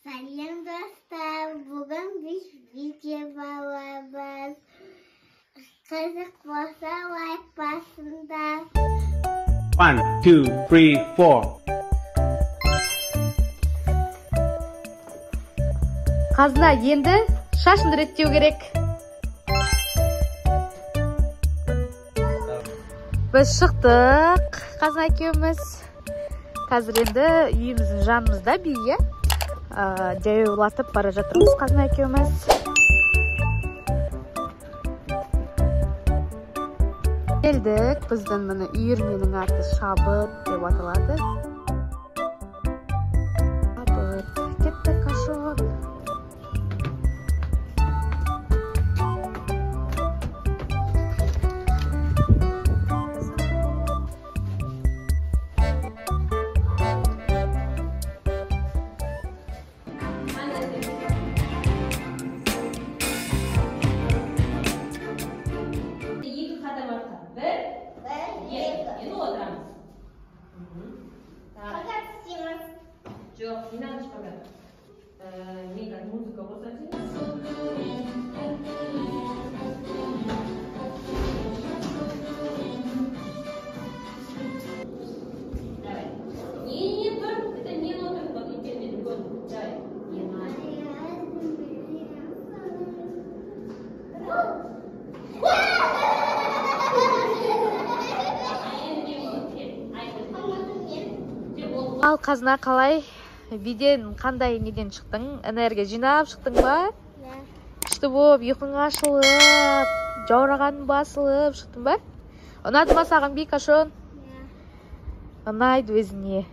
Сәлем, достар! Бүгін біз видео баламыз. Қызық болса, лайк басыңдар. 1, 2, 3, 4. Қазына, енді шашыңды реттеу керек. Біз шықтық, Қазына екеуміз. Қазір енді үйіміздің жанымызда би, иә? Жаяулатып бара жатырмыз Қазына екеуміз. Келдік, біздің міне үйірменің аты Шабыт деп аталады. Шабыт. Кеттік, Қашон. Жоқ, не надо шпагат. Мен қазір музыка қосайын. Давай. Не, не, тұр. Это не нота, вот итермедің, көрдің. Давай. Не надо. Ал Қазына, қалай? Биден қандай неден шықтың? Энергия жинап шықтың ба? Иә. Күшті болып, ұйқың ашылып, жаурағаның басылып шықтың ба? Ұнады ма саған би, Кашон? Иә. Ұнайды өзіне.